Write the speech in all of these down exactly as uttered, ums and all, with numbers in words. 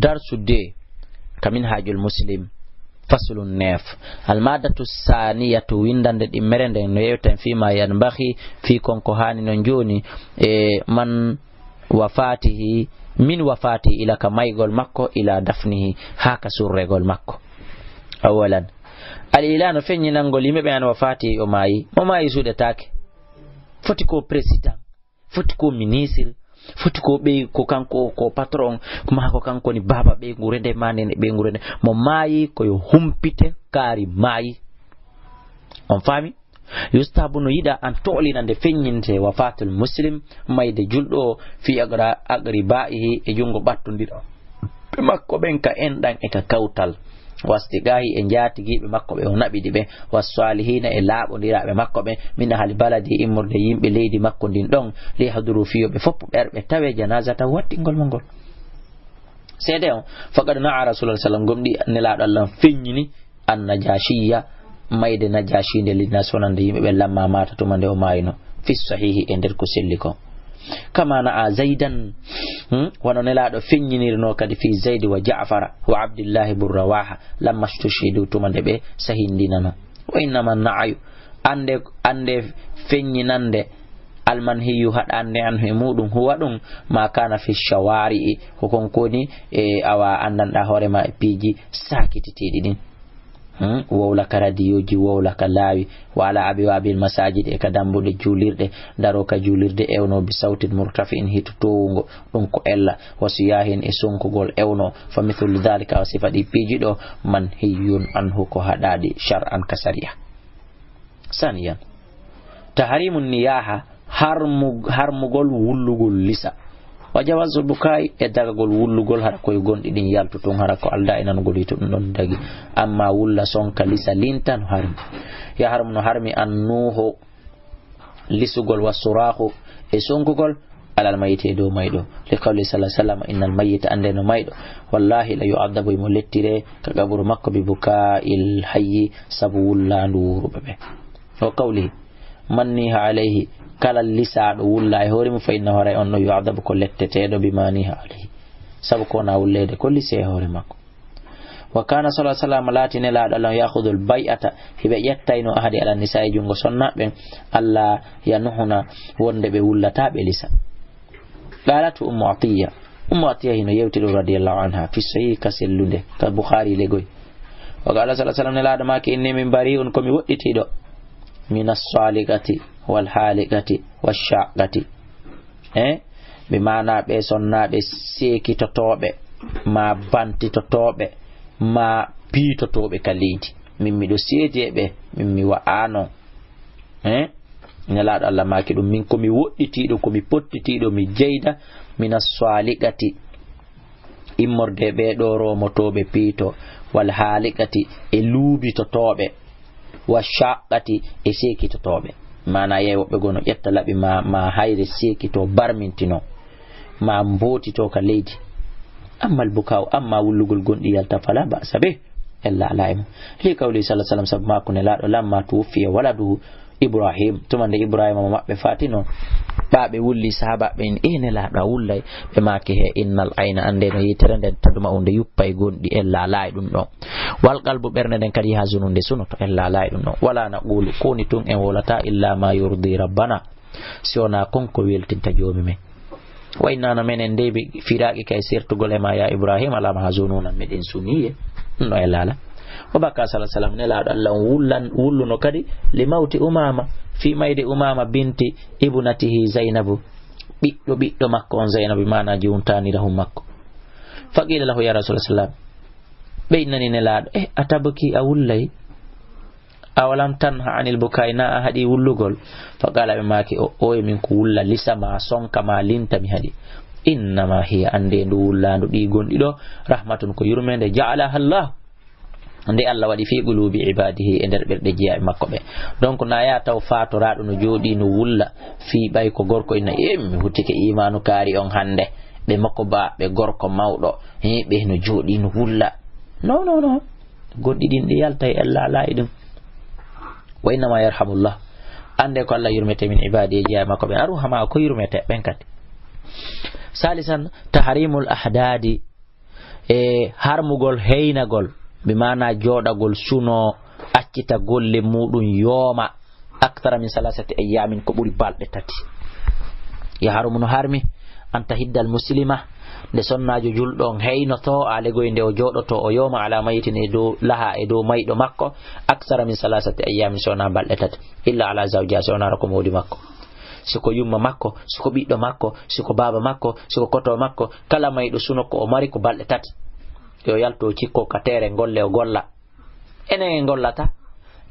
Darsu deux, ka Minhajul Muslim, faslun neuf. Al maddatu saniyatu, windande ɗimmere nden, no yewten fii ma yanbahi, fii kon ko haani non jooni, e man wafatihi, min wafatihi, ila ka maygol makko, ila dafnihi, haa ka surregol makko. Awalan, al ilanu, feññinangol yimɓe ɓe an wafatihi, o maayi. Mo maayi suuɗetaake. Foti ko président, foti ko ministre, foti ko ɓey, ko kanko ko patron, ko maa ko kanko ni baaba ɓeynguure nde, maa nene ɓeynguure nde. Mo maayi ko yo humpite kaari maayi. On faami? Yustahabu, no yiɗa an toolina nde feññinte wafatul muslim, mayde julɗo o, fi aqra-, aqribaihi, e junngo ɓattondirɓe makko ɓen ka enɗan e ka kawtal. Wasdiqahi, e njaatigiiɓe makko ɓe o naɓidi ɓe, wassalihina, e laaɓondiraaɓe makko ɓe, min ahli baladi, immorde yimɓe leydi makko ndin ɗon, li yahduru, fii yo ɓe fof ɓerɓe tawe janazata wattingol mo ngol. Seede on, faqad na'a Rasulullah sallam, gomɗi Nelaaɗo Allah feññini, an Najashiya, mayde Najashi nde linnas wonande yimɓe ɓe lamma mata tuma nde o maayino. Fi sahihi, e nder ko selli ko. Kama na'a Zaidan, hmm? Wano Nelaaɗo feññinirno kadi fi Zaidi wa Ja'fara wa Abdillahi bun Rawaha, lamma stushhidu, tuma nde ɓe sahindinano. Wa innama na'ayu, annde, annde feññinande, almanhiyu, haɗande anhu e muɗum, huwa ɗum, ma kana fi shawari'i, ko kon koni e awa anndanɗa hoore ma e piiji sakititiiɗi ɗin. Hmm? Wowla ka radiyooji, wowla ka laawi, wa ala abwabil masajid, e ka dambuɗe juulirɗe, daro ka juulirde ewno bi sautin murtafi'in, hito towungo, ɗum ko ella, wa siyahin, e sonkugol ewno, fa mithlu dhalika, wa sifa ɗi piiji ɗo, manhiyun anhu, ko haɗaaɗi shar'an ka sariya. Saniyan, tahrimun niyaha, harmu-, harmugol wullugol lisa. Wa jawazul bukai, e dagagol wullugol hara koye gonɗi ɗin yaltu tun, hara ko aldaa e nanugol hito ɗum ɗon dagi. Amma wulla sonka lisa linta no harmi. Ya harmu no harmi an nuuho lisugol wa surahu e sonkugol alal mayyiti e dow mayɗo. Li qawli sallallahu alaihi wasallam, innal mayyita, annde no mayɗo, wallahi la yu'adhabu, imo lettire ka qaburu makko, bi buka'il hayyi, sabu wullaandu wuuruɓe ɓe. Wa qawlihi, man niha alayhi, kala lisaaɗo wulla e hoore mum, fa innahu, haray on ɗo, yu'adhabu, ko letteteeɗo, bima niha alayhi, sabu ko na wulleede ko lise e hoore makko. Wa kana sallallahu alaihi wasallam, laati Nelaaɗo Allah, ya'khudhul bay'ata, hiɓe ƴettayno, ahadi ala nisa'i, junngo sonnaaɓe ɓen, alla yanuhna, wonde ɓe wullata ɓe lisa. Qalat Ummu Atiyya, Ummu Atiyya hino yewti ɗum radiyallahu anha, fi sahih, ka sellunde, ka Bukhari legoy. Wa qala sallallahu alaihi wasallam, Nelaaɗo maaki, inni, min bari'un, ko mi woɗɗitiiɗo, min as-saliqati wal haliqati wash shaqqati. Eh? Bi maana ɓe sonnaaɓe seekitotooɓe, ma bantitotooɓe, ma piitotooɓe ka leydi. Min miɗo seedi e ɓe, min mi wa'ano. Eh? Nelaaɗo Allah maaki ɗum, min ko mi woɗɗitiiɗo, ko mi pottitiiɗo, mi jeyda, min as-saliqati, immorde ɓe ɗo roomotooɓe piito, wal haliqati, e luubitotooɓe, wa shaqqati, e seekitotooɓe. Maana yeey woɓɓe goo no ƴetta laɓi ma, ma hayre seekito, barmintino, ma mbootito ka leydi. Amma al buka'u, amma wullugol gonɗi yalta, fala ba'sa bih, ella alaa e mum. Li qawli sallallahu alaihi wasallam, sabu maaku Nelaaɗo, lamma tuwuffiya waladuhu Ibrahim, tuma nde Ibrahima mo maɓɓe faatino, ɓa ɓe wulli sahaabaaɓe ɓen, e Nelaaɗo a wullay? Ɓe maaki, he, innal ayna, annde no yitere nden, tadma'u, nde yuppay gonɗi, ella alaa e ɗum ɗon. Wal qalbu, ɓernde nden kadi, yahzunu, nde sunoto, ella alaa e ɗum ɗon. Wala naqulu, ko woni tun en wowlata, illa ma yurdi rabbana, si wonaa kon ko weltinta Joomi men. Wa inna, no menen dey, bi firaqika, e sertugol e ma, ya Ibrahim, la mahzununa, meɗen sumiye. Ɗum ɗo e laala. Wa baka sallallahu alaihi wasallam, Nelaaɗo Allah on wullan, wulluno kadi, li mawti Umama, fii mayde Umama binti ibnatihi Zaynabu, ɓiɗɗo ɓiɗɗo makko on Zaynabu, maana jiwuntaanirahun makko. Fa qila lahu, ya Rasulullah sallam, ɓe innani Nelaaɗo, eh, atabki, a wullay? Awalam tanha anil bukai, na a haɗi wullugol? Fa qala, ɓe maaki, o, oye, min ko wulla lisa ma, sonka ma, linta mi haɗi. Innama hiya, annde ndu wullaandu ɗi gonɗi ɗo, rahmatun, ko yurmeende, ja'alaha Allah, nde Allah waɗi, fi qulubi ibadihi, e nder ɓerɗe jiyaaɓe makko ɓe. Donc, na yaa taw faatoraaɗo no jooɗi no wulla, fii ɓay ko gorko, inna, e, mi huttike imaanu kaari on hannde, ɓe makko ba, ɓe gorko mawɗo, he, ɓe no jooɗi no wulla. Non, non, non. Gonɗi ɗin ɗi yaltay, ella alaa e ɗum. Wa innama yarhamullah. Annde ko Allah yurmete min ibadi, e jiyaaɓe makko ɓen. Arruhama ko yurmete ɓen kadi. Salisan, tahrimul ahdadi. e harmugol heynagol, bi maana jooɗagol suno, accita golle muɗum yooma, akthara min salasati ayyamin, ko ɓuri balɗe tati. Yahrumu, no harmi, an tahiddal muslima, nde sonnaajo julɗo on heynoto, aalegoy nde o jooɗoto o yooma, ala mayitin, e dow laha, e dow mayɗo makko, akthara min salasati ayyamin, so wonaa balɗe tati, illa ala zawjiha, so wonaa ko moodi makko. Si ko yumma makko, si ko ɓiɗɗo makko, si ko baaba makko, si ko koto makko, kala mayɗo suno ko o mari ko balɗe tati. Yo yalto cikko ka teere ngolle o golla. Enen en gollata.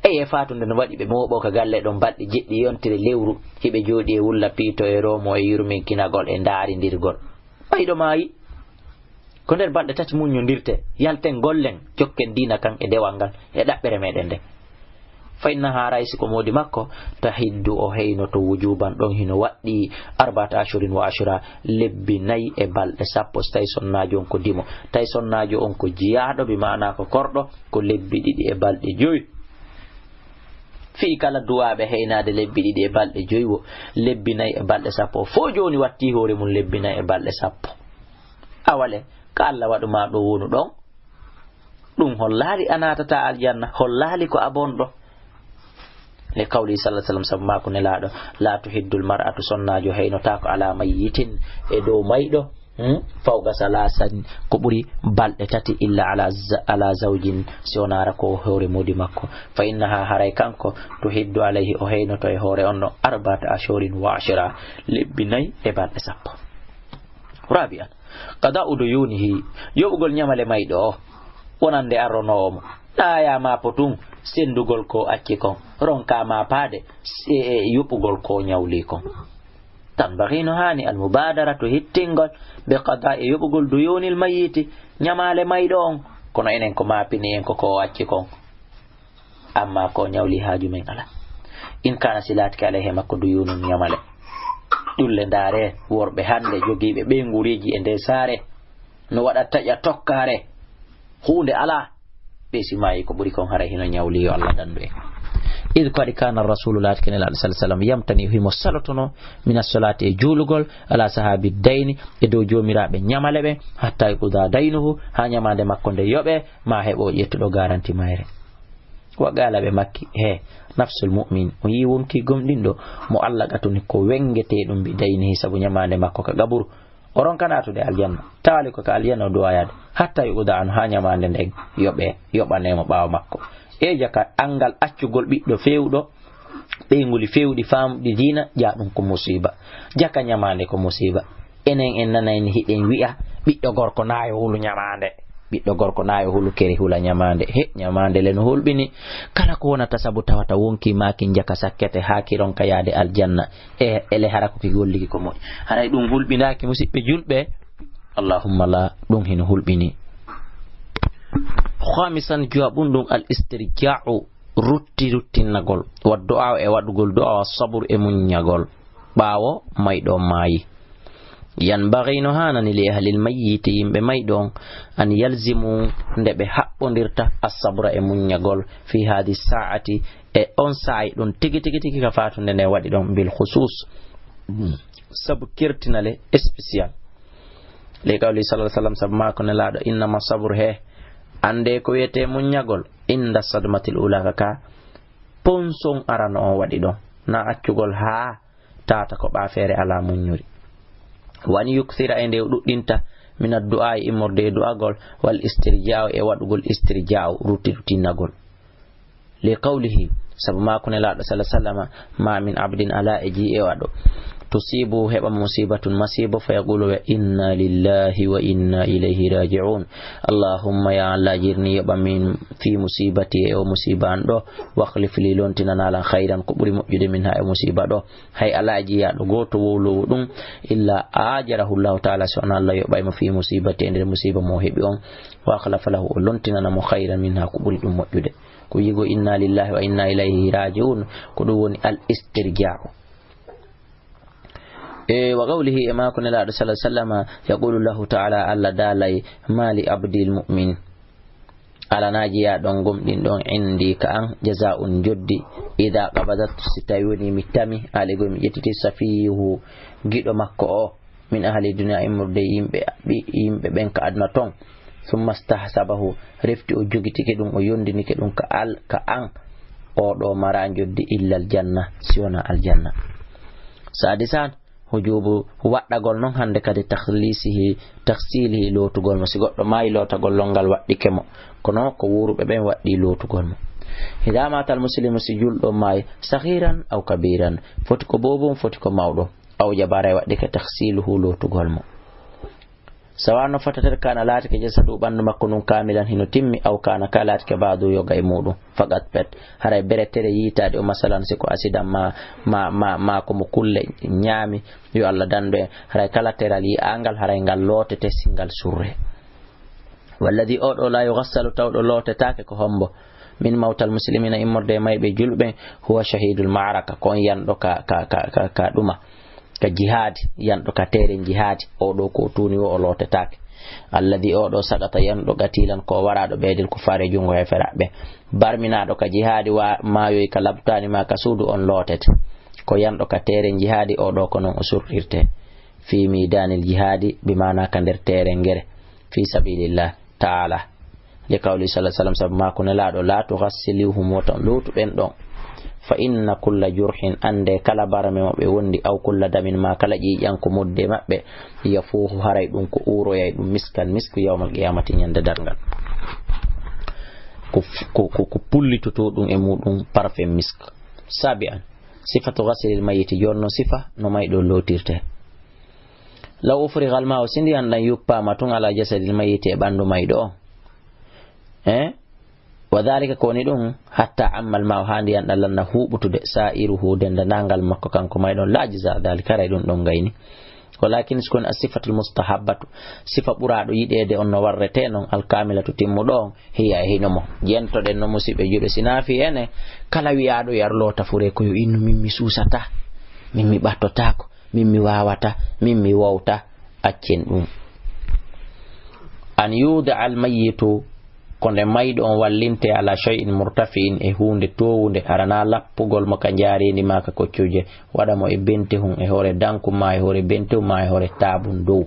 Eye fatunde no waɗi ɓe mooɓo ka galle ɗon balɗe jeɗɗi yontire lewru. Hiɓe jooɗi e wulla piito e roomo e yurminkinagol e ndaarindirgol. Mayɗo maayi. Ko nder balɗe tati muññondirte, yalten gollen, jokken diina kan e dewal ngal e ɗaɓɓere meɗen nden. Fa innaha, haray si ko moodi makko, tahiddu, o heynoto wujuban, ɗon hino waɗɗi, arba'ata ashhurin wa ashra, lebbi nayi e balɗe sappo, si tawi sonnaajo on ko dimo. Tawi sonnaajo on ko jiyaaɗo, bi maana ko korɗo, ko lebbi ɗiɗi e balɗe joyi. Fii kala duwaaɓe heynaade lebbi ɗiɗi e balɗe joyi wo, lebbi nayi e balɗe sappo, fof jooni watti hoore mum lebbi nayi e balɗe sappo. Awale, ka Alla waɗu ma ɗo wonu ɗon, ɗum hollaali a naatata aljanna, hollaali ko a bonɗo. Li qawli sallallahu alaihi wasallam, sabu maaku Nelaaɗo, "La tuhiddul mar'atu", sonnaajo heynotaako, "ala mayyitin", e dow mayɗo, hmm? "Fawqa salasan", ko ɓuri balɗe tati, "illa ala z-, ala zawjin", si wonaara ko hoore moodi makko. "Fa innaha", haray kanko, "tuhiddu alayhi", o heynoto e hoore on ɗon, "arba'ata ashhurin wa ashra", lebbi nayi e balɗe sappo. Rabi'an, qada'u duyunihi, yoɓugol ñamale mayɗo o, wonande arronoowo mo. Ɗaaya ma potun sendugol ko acci kon, ronka ma paade, se-, e yoɓugol ko ñawli kon. Tanbaghi, no haani, al mubadaratu, hittingol, bi qada'i, yoɓugol, duyunil mayyiti, ñamale mayɗo on. Kono enen ko maapini en ko ko o acci kon. Amma ko ñawli haaju men ala. In kana, si laatike alayhi, makko, duyunun, ñamale. Ɗulle ndaare, worɓe hannde jogiiɓe ɓeynguureeji e nde saare, no waɗa taƴa tokkaare, huunde alaa. Ɓe si maayi ko ɓuri kon, haray hino ñawli, yo Allah dandu en. Id ko waɗi kana rasulu, laatike Nelaaɗo sallallahu alaihi wasallam, yamtani, himo salotono, min as-salati, e juulugol, ala sahabi dayni, e dow joomiraaɓe ñamale ɓe, hatta yuqda daynuhu, haa ñamaande makko nde yoɓe, ma heɓo ƴettuɗo garanti mayre. Wa qala, ɓe makki, he, nafsul mu'min, o yii wonki gomɗinɗo, mo Allah gatuni ko wengetee ɗum, bi daynihi, sabu ñamaande makko ka qaburu. O ronka naatude aljanna, taali ko ka aljanna o duwayaade, hatta yuqda anhu, haa ñamaande nden yoɓe, yoɓanee mo ɓaawo makko. E jaka angal accugol ɓiɗɗo feewɗo, ɓeynguuli feewɗi, faamɗi diina, ƴaa ɗum ko musiiba. Jaka ñamaande ko musiiba. Enen en nanayni hiɗen wi'a, ɓiɗɗo gorko na yo hulu ñamaande. Ɓiɗɗo gorko na yo hulu keri hula ñamaande. He, ñamaande le no hulɓini. Kala ko wonata sabu tawata wonki maaki jaka sakkete haa ki ronka yaade aljanna. E, ele hara ko ki golliki ko moƴƴi. Haray ɗum hulɓindaaki, musiɓɓe julɓe. Allahumma la, ɗum hino hulɓini. Khamisan, jowaɓun ɗum al istirja'u, rutti ruttinnagol, wa du'a, e waɗugol du'a, wa sabr, e muññagol ɓaawo mayɗo on maayi. Yanbaghi, no haanani, li ahlil mayyiti, yimɓe mayɗo on, an yalzimu, nde ɓe haɓɓondirta, as-sabra, e muññagol, fi hadi sa'ati, e on saa'i ɗon tigi tigi tigi ka fatunde nde waɗi ɗon, bil khusus, sabu kertinale spécial. Li qawli sallallahu alaihi wasallam, sabu maako Nelaaɗo, "Innama sabru, he, annde ko wiyetee muññagol, inda sadmatil ula, ka, ka ponson arano on waɗi ɗon." Na accugol haa tata ko ɓaa feere alaa muññuri. Wa an yukthira, e nde o ɗuɗɗinta, min addu'a, immorde e du'agol, wal istirja'u, e waɗugol istirja'u, rutti ruttinnagol. Li qawlihi, sabu maako Nelaaɗo sallallahu alaihi wasallama, "Ma min abdin, alaa e jii'ewaɗo, tusibu, heɓa musibatun, masiibo, fa yaqulu, wa inna lillahi wa inna ilayhi raji'un. Allahumma, ya Allah, ajirni, yoɓa min, fi musibati, e o musiba an ɗo, wa akhlif li, lontinana lan, khayran, ko ɓuri moƴƴude, minha, e musiba ɗo." Hay alaa e jii'aɗo gooto wowloowo ɗum, illa ajarahu Allahu ta'ala, so on Allah yoɓay mo, fi musibati, e nder musiba mo o heɓi on, wa akhlafa lahu, o lontinana mo, khayran minha, ko ɓuri ɗum moƴƴude. Ko wi'ugo inna lillahi wa inna ilayhi raji'un, ko ɗum woni al istirja'u. E wa qawlihi, e maako Nelaaɗo sallallahu alaihi wasallama, yaqulu Allahu ta'ala, Allah daalay, "Ma li abdil mu'min, alanaa jiyaaɗo on gomɗinɗo on, indi, ka an, jaza'un, joddi, idha qabadat, si tawi woni mi tami, alegol mi ƴettiti, safihu, giɗo makko o, min ahli dunya, immorde yimɓe, ɓi-, yimɓe ɓen ka aduna ton, Summa stahsabahu, refti o jogitike ɗum, o yondinike ɗum ka al-, ka an, o ɗo mara njoddi illa aljanna, si wona aljanna. Sadisan, hujubu waɗɗagol non hannde kadi takhsilihi, takhsilihi lootugol mo. Si goɗɗo maayi, lootagol lonngal waɗɗike mo. Kono ko wuuruɓe ɓen waɗɗi lootugol mo. Ida matal muslimu, si julɗo maayi, saghiran aw kabiran, foti ko boobum, foti ko mawɗo, awjaba, haray waɗɗike takhsiluhu lootugol mo. Sawa no fotata, kana laatike jasadu ɓanndu makko ndun kamilan hino timmi, aw kana ka laatike ba'du yoga e muɗum, faqat pet. Haray beretere yiitaade o, masalan, si ko asidan ma, ma, ma, ma ko mo kulle ñaami, yo Allah dandu en, haray kala teral yi'aangal, haray ngal lootete si ngal surre. Walladhi, o ɗo, la yughassalu, tawɗo lootetaake, ko hombo? Min mawtal muslimina, immorde e mayɓe julɓe, huwa shahidul ma'raka, ko on yanɗo ka, ka, ka, ka, ka ɗuma, ka jihaadi, yanɗo ka teeren jihaadi, o ɗo ko o tuuni o, o lootetaake. Alladhi, o ɗo, saqata, yanɗo, qatilan, ko waraaɗo ɓeydel kufaare junngo heeferaaɓe. Barminaaɗo ka jihaadi, wa maayoyi ka labtaani ma ka suudu, on lootete. Ko yanɗo ka teeren jihaadi, o ɗo ko non o surrirte. Fi midanil jihaadi, bi maana ka nder teeren ngere. Fi sabilillah ta'ala. Li qawli sallallahu alaihi wasallam, sabu maaku Nelaaɗo, la tughassiluhum, wota on lootu ɓen ɗon. Fa inna kulla jurhin, annde kala barme mo ɓe wondi, aw kulla damin, ma kala ƴiiƴan ko modde maɓɓe, yafuuhu, haray ɗum ko uuroyay ɗum, miskan, misku, yawmal qiyamati, ñande darngal. Ko f-, ko, ko, ko pullitotoo ɗum e muɗum parfum misk. Sabi'an, sifatu ghasilil mayyiti, jooni non sifa no mayɗo lootirte. Law ufrigal ma'u, si ndiyan ɗan yuppaama tun, ala jasadil mayyiti, e ɓanndu mayɗo on. Eh? Wa dhalika, ko woni ɗum, hatta ammal ma'u, haa ndiyan ɗan lanna huuɓutude, sa'iruhu, denndanangal makko kanko mayɗo on, la ajza dhalika, haray ɗum ɗon gayni. Walakin, si ko woni, as-sifatul mustahabbatu, sifa ɓuraaɗo yiɗeede on no warretee non, al-kamilatu, timmuɗo on, hiya, e hino mo. Jentoɗen no, musiɓɓe juulɓe, si naafi ene, kala wi'aaɗo yo ar loota fure ko yo innu, min mi suusata, min mi ɓattotaako, min mi waawata, min mi wowta, accen ɗum. An yuda al mayyitu, ko nde mayɗo on wallinte, ala shay'in murtafi'in, e huunde toowunde, hara na lappugol mo ka njaareendi maa ka koccuuje, waɗa mo e bentehun, e hoore dankun maa, e hoore bentehun maa, e hoore taabun dow.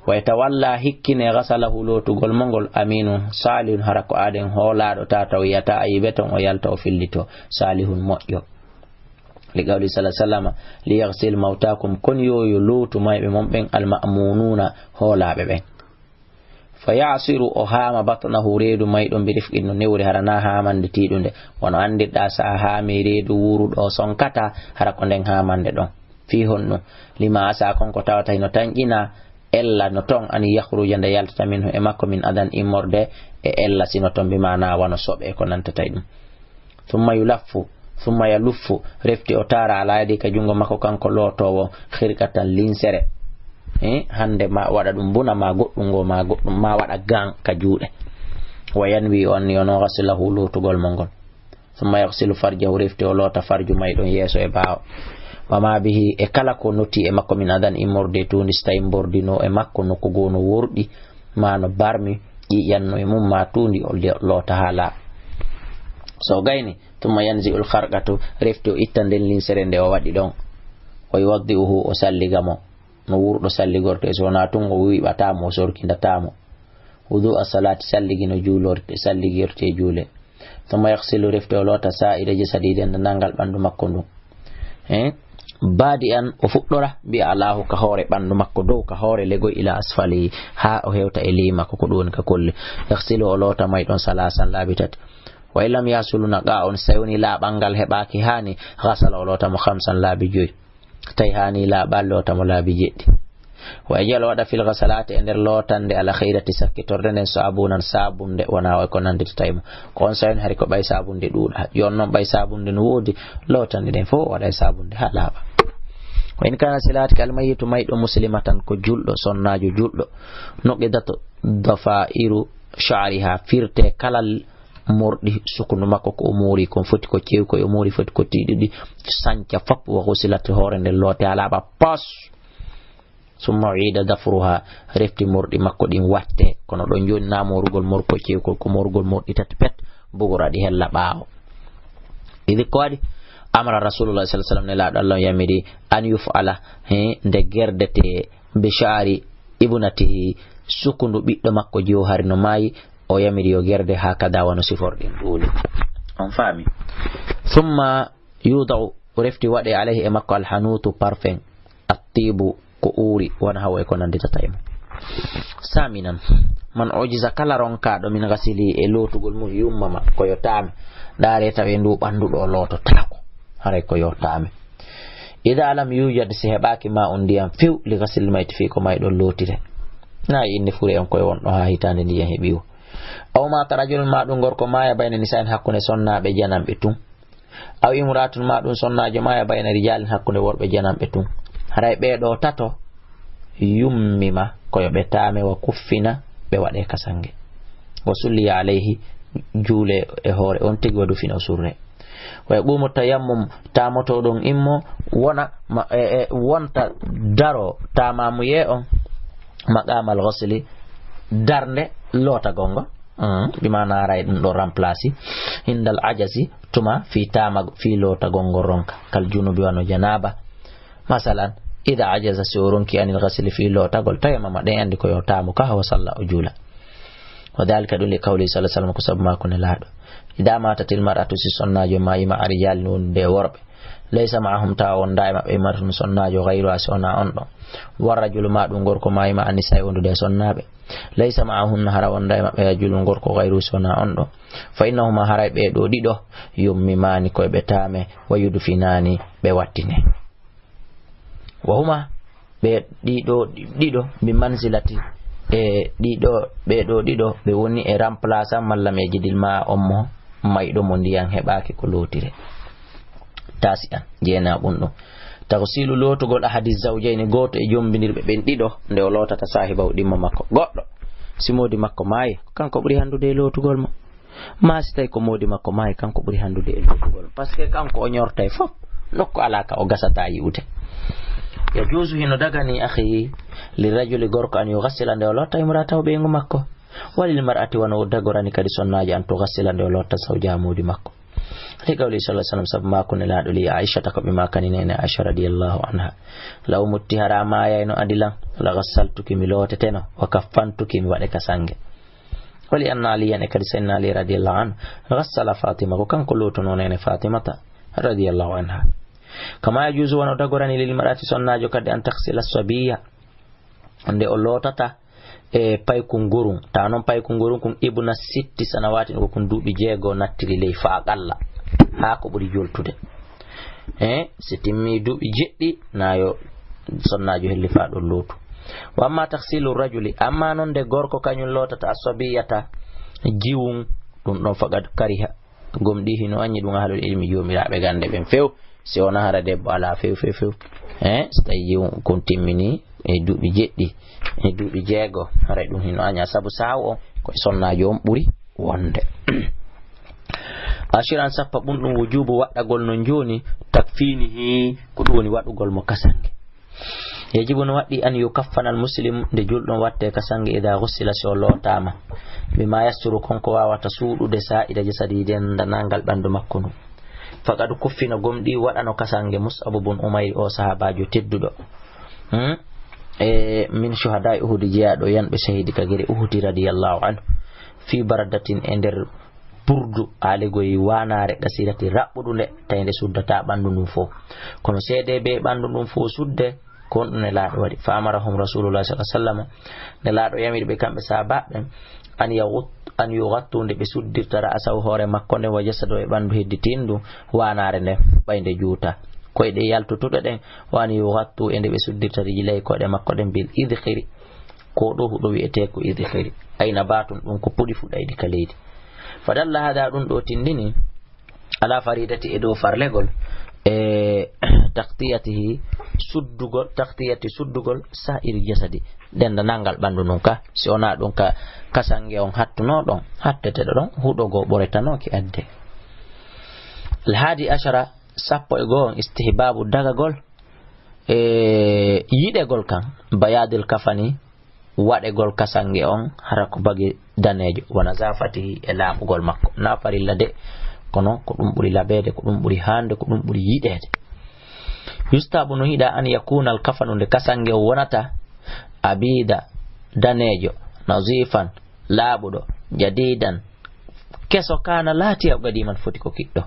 Wa yatawalla, hikkine, ghasalahu, lootugol mo ngol, aminun salihun, hara ko aaden hoolaaɗo, tata o yiyata ayibe ton, o yalta o fillito, salihun, moƴƴo. Li qawli sallallahu alaihi wasallam, li yaghsil mawtakum, kon yo, yo lootu mayɓe mon ɓen, al ma'mununa, hoolaaɓe ɓen. Fa ya'siru, o haama, batnahu, reedu mayɗo on, bi rifqin, no newri, hara na haamande tiiɗunde. Wano anndirɗaa, si a haami reedu wuuruɗo, o sonkata, hara ko nden haamande ɗon. Fii honɗum? Lima asa, kon ko tawata hino tanƴina, ella no ton, an yakhruja, nde yaltata, minhu, e makko, min adan, immorde e ella, sino ton, bi maana wano soɓe e ko nantata e ɗum. Thumma yulaffu, thumma yaluffu, refti o taara, ala yadi, ka junngo makko kanko lootoowo, khirqatan, linsere. Eh, hande ma waɗa ɗum buna, ma goɗɗum ngo, ma goɗɗum, ma waɗa gan ka juuɗe. Wa yanwi, o anniyono, ghaslahu, lootugol mo ngol. Thumma yaghsilu farjahu, refti o loota farju mayɗo on, yeeso e ɓaawo. Wa ma bihi, e kala ko noti e makko, min adan, immorde tuundi, si tawi mbordino e makko nokku goo no worɗi, ma no barmi, ƴiiƴan no e mum, ma tuundi, o le-, loota haa laaɓa. So o gayni, thumma yanzi'ul kharqatu, refti o itta nden linsere nde o waɗi ɗon. Wa yuwaddi'uhu, o salliga mo. No wuurɗo salligortee, so wonaa tun o wiiɓataa mo, o sorkindataa mo. Wudu'a salati, salligi no juulorte, salligirtee juule. Thumma yaghsilu, refti o loota, sa'ira jasadi, denndanangal ɓanndu makko ndun. Eh? Badi'an, o fuɗɗora, bi a'lahu, ka hoore ɓanndu makko dow, ka hoore legoy, ila asfali, haa o hewta e ley makko, ko ɗum woni ka kolli. Yaghsilu, o loota mayɗo on, salasan, laabi tati. Wa in lam yahsul naqa'un, si tawi woni laaɓal ngal heɓaaki haani, ghasala, o loota mo, khamsan, laabi joyi. Tawi haani laaɓal, loota mo laabi jeɗɗi. Wa yaj'al, waɗa, fil ghasalati, e nder lootande, al akhirati, sakkitorde nden, sabunan, sabunde, wona o ko nandita tawi mo. Ko on sawin hari ko ɓay sabunde ɗuuɗa. Yo on non ɓay sabunde no woodi, lootande ɗen fof waɗa e sabunde haa laaɓa. Wa in kana, si laatike, al mayyitu, mayɗo, muslimatan, ko julɗo, sonnaajo julɗo, nuqidat dafa'iru sha'riha, firte kala morɗi sukundu makko ko o moori kon, foti ko cewkoy o moori, foti ko tiiɗuɗi, sanca fop, wa ghusilat, hoore nden loote haa laaɓa pos. Summa u'ida dafruha, refti morɗi makko ɗin watte, kono ɗon jooni na moorugol morko cewkol, ko moorugol morɗi tati pet, bugora ɗi hella ɓaawo. Idi ko waɗi? Amara Rasulullah sallallahu alaihi wasallam, Nelaaɗo Allah on yamiri, an yuf'ala, he, nde gerdete, bi sha'ri ibnatihi, sukundu ɓiɗɗo makko jiwo hari no maayi, o yamiri yo gerde haa kada wano siforɗin ɗuuli. On faami? Summa yudaw, o refti waɗe alayhi e makko alhanuutu parfum, attiibu ko uuri, wona hawo e ko nannditata e mum. Saaminan, man ujiza kala ronkaaɗo min gasili e lootugol mum yummama ko yo taame, ndaare tawe ndu ɓanndu ɗo loototaako, haray ko yo taame. Ida lam yujad, si heɓaaki ma un ndiyam few, li gasil mayti fii ko mayɗo lootire. Na inni fure on koye wonɗo haa hitaande ndiyam heɓi o. Aw mata rajulun ma ɗum gorko maaya bayna nisa'in hakkunde sonnaaɓe jananɓe tun. Aw imra'atun ma ɗum sonnaajo maaya bayna rijalin hakkunde worɓe jananɓe tun. Haray ɓee ɗoo tato yummima ko yo ɓe taame wa kuffina ɓe waɗe kasange. Wa sulliya alayhi juule e hoore on tigi wa dufina o surre. Wa yaqumu tayammum taamotoɗon immo wona ma, e, e, wonta daro taamamuyee on maqamal ghusli darnde lootagol ngo. Mm, bi maana haray ɗum ɗo remplace indal ajasi tuma fi taama fi lootagol ngo ronka kal junubi wano janaba. Masalan, ida ajaza si o ronki anil ghusli fi lootagol tayammama ɗen andi ko yo taamu ka hawa salla o juula. Wa dhalika ɗum li qawli sallallahu alaihi wasallam ko sabu maako ne laaɗo. Ida matatil mar'atu si sonnaajo maayima ari jaalin wondude e worɓe. Laysa ma'ahum tawa wonda e maɓɓe imra'atun sonnaajo ghayruha si wona on ɗon. Wa rajulu ma ɗum gorko maayima anisa e wondude e sonnaaɓe. Laysa ma'ahunna hara wonda e maɓɓe rajulun gorko ghayruhu si wona on ɗon. Fa innahuma haray ɓee ɗoo ɗiɗo yummimani koye ɓe taame wa yudfinani ɓe wattine. Wa huma ɓe ɗiɗo ɗiɗo bi manzilati e ɗiɗo ɓe ɗo ɗiɗo ɓe woni e remplaçant malla me jidil ma on mo mayɗo mo ndiyan heɓaaki ko lootire. Tasi an jeena ɓun ɗum. Taghsilu lootugol ahadi zawjayni gooto e jombindirɓe ɓen ɗiɗo nde o lootata saahibahu ɗimmo makko goɗɗo si moodi makko maayi kanko ɓuri handude e lootugol mo. Ma si tawi ko moodi makko maayi kanko ɓuri handude e lootugol par ce que kanko o ñortay fof nokku alaa ka o gasata yi'ude. Yajuusu hino dagani akhi li rajuli gorko an yughassila nde o lotta imra'atahu ɓeyngu makko. Walil mar'ati wano o dagorani kadi sonnaajo an tughassila nde o lotta zawjaha moodi makko. Li qawli sallallahu alaihi wasallam sabu maako nelaaɗo li Aishata ko ɓe makani nene Aisha radiyallahu anha. Law mutti hara maayayno adilan la ghassaltuki mi looteteno wa kaffantuki mi waɗe ka sange. Wali anna aliyan e kadi sayyidina ali radiyallahu anhu ghassala fatima ko kanko lootuno nene fatimata radiyallahu anha. Kama yajuzu wano dagorani lil mar'ati sonnaajo kadi an taghsila sabiya nde o lootata e paykun gorun ta non paykun gorun kun ibna sitti sanawati ko kun duuɓi jeego nattiri ley fa aqalla haa ko ɓuri joltude. E si timmi duuɓi jeɗɗi nayo sonnaajo helli fa ɗon lootu. Wa amma taghsilu rajuli amma non nde gorko kañum lootata asabiyata jiwun ɗum ɗon faqad kariha. Gomɗi hino anñi ɗum ahlul ilmi joomiraaɓe gannde ɓen few si wona hara debbo alaa few few few. E so tawi jiwun kun timmini e duuɓi jeɗɗi e duuɓi jeego haray ɗum hino aña sabu saawo on ko e sonnaajo on ɓuri wonde. Ashiran sappa ɓun ɗum wujubu waɗɗagol no jooni takfinihi ko ɗum woni waɗugol mo kasange. Yajibu no waɗɗi an yukaffana al muslim nde julɗo on watte kasange ida ghussila si o lootaama bima yasturu kon ko wawata suuɗude sa'ira jasadi dendanangal ɓandu makko ndu. Faqad kuffina gomɗi waɗano kasange Mus'abu bun Umayr o sahabajo tedduɗo. Hmm? E min shuhada'i Uhudi jeyaaɗo yanɓe shahidi ka gere Uhudi radiyallahu anhu fi baradatin e nder burdu aligoyi wanare qasirati raɓɓuɗunde tawi nde suddata ɓandu ndun fof kono seede be ɓandu ndun fof sudde. Ko honɗum nelaaɗo waɗi fa amarahum rasulullah sallallahu alaihi wasallam nelaaɗo yamiri ɓe kamɓe sahabaɓe ɓen an yaghat an yughattu nde ɓe suddirta ra'asahu hoore makko nden wa jasado e ɓandu hedditindu wanare nden ɓay nde juuta koyɗe yaltutuɗe ɗen wa an yughattu e nde ɓe suddirta rijilay koyɗe makko ɗen bil idkhiri. Ko ɗo huɗo wi'etee ko idkhiri ayna batun ɗum ko puɗi fuɗayɗi ka leydi. Fadalla hada ɗum ɗo tindini ala faridati e dow farlegol e taqtiyatihi suddugol taqtiyati suddugol sa'iri jasadi dendanangal ɓandu ndun ka si wona ɗum ka kasange on hattuno ɗon hatteteɗo ɗon huɗo goo ɓoretanooki adde. Alhadi ashara sappo e goo on istihbabu dagagol e yiɗegol kan bayadil kafani waɗegol kasange on hara ko bagi daneejo wa nazafatihi e laaɓugol makko na farilla de kono ko ɗum ɓuri laɓeede ko ɗum ɓuri hande ko ɗum ɓuri yiɗeede. Yustabu no hiɗa an yakuna al kafanu nde kasange on wonata abida daneejo, nazifan, laaɓuɗo, jadidan, keso, kana laati, aw qadiman, foti ko kiɗɗo.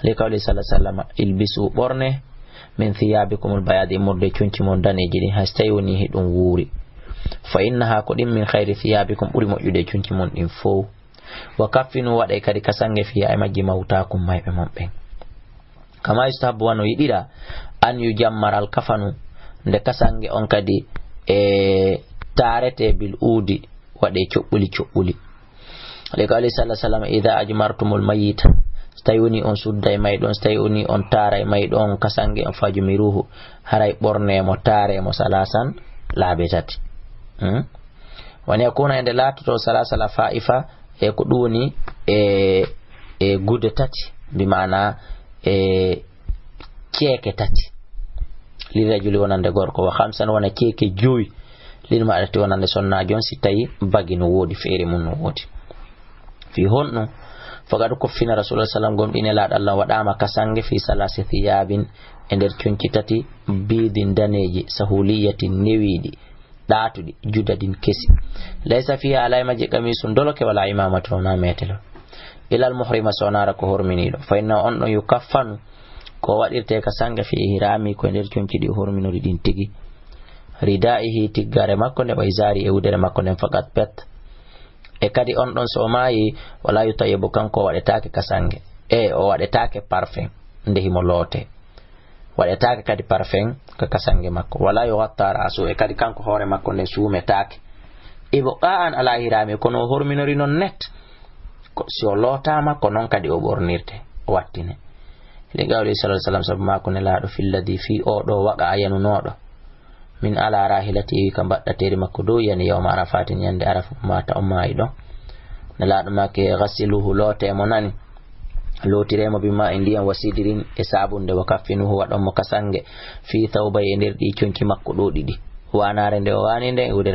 Li qawli sallallahu alaihi wasallam, ilbisu, ɓorne, min thiyabikumul bayadi, immorde e conci mon daneeji ɗin, hay so tawi woni hiɗum wuuri. Fa innaha, ko ɗin min khayri thiyabikum, ɓuri moƴƴude e conci mon ɗin fow. Wa kaffinu, waɗe kadi kasange, fiha, e majji, mawtakum, mayɓe mon ɓen. Kama yustahabbu, wano yiɗira, an yujammara al kafanu, nde kasange on kadi e taarete bil uudi, waɗe coɓɓuli coɓɓuli. Li qawli sallallahu alaihi wasallam, idha ajmartumul mayyita, so tawi woni on sudda e mayɗo on, so tawi woni on taara e mayɗo on kasange on, fajmiruhu, haray ɓorne mo, taare mo, salasan, laabi tati. Hmm? Woni yakuna, e nde laatoto, salasa lafaifa, e ko ɗum woni e, e gude tati, bi maana e ceeke tati. Lirrajuli, wonande gorko, wa khamsan, wona ceeke jowi. Lil mar'ati, wonande sonnaajo on, si tawi bagi no woodi, feere mum no woodi. Fi honɗum? Faqad kuffina Rasulullah sallam, gomɗii Nelaaɗo Allah waɗaama kasange fi salasi thiyabin, e nder conci tati, bidin, daneeji, sahuliyatin, newiiɗi, ɗaatuɗi, judadin, kesi. Laysa fiha, alaa e majji, qamisun, doloke, wala imamatun, wona meetelo. Ilal muhrima, so wonaa ko horminiiɗo. Fa inna, on ɗon, yukaffanu, ko waɗirte kasange, fi ihrami, ko e nder conci ɗi o horminori ɗin tigi. Ridaihi, tiggare makko nde, wa izari, e wudere makko nden, faqat, pet. E kadi on ɗon so o maayi, wala yutayyabu, kanko o waɗetaake kasange. E o waɗetaake parfum nde himo loote. Waɗetaake kadi parfum ka kasange makko. Wala yughatta ra'su, e kadi kanko hoore makko nden suumetaake. Ibqa'an ala ihrami, kono o horminori non net. Ko si o lootaama, ko non kadi o ɓornirte, o wattine. Li qawli sallallahu alaihi wasallam, sabu maaku Nelaaɗo, filladi, fii oo ɗoo, waqa, a yanunooɗo. Min ala rahilati, iwi ka mbaɗɗateeri makko dow, yani yawma arafatin, ñande Arafa, mata, o maayi ɗon. Nelaaɗo maaki, ghasiluhu, loote mo nani, lootire mo bima'in, ndiyam, wa sidrin, e saabunde, wa kaffinuhu, waɗon mo kasange, fi thawbay, e nder ɗi conci makko ɗo ɗiɗi, waanaare nde o waani nde, e wudere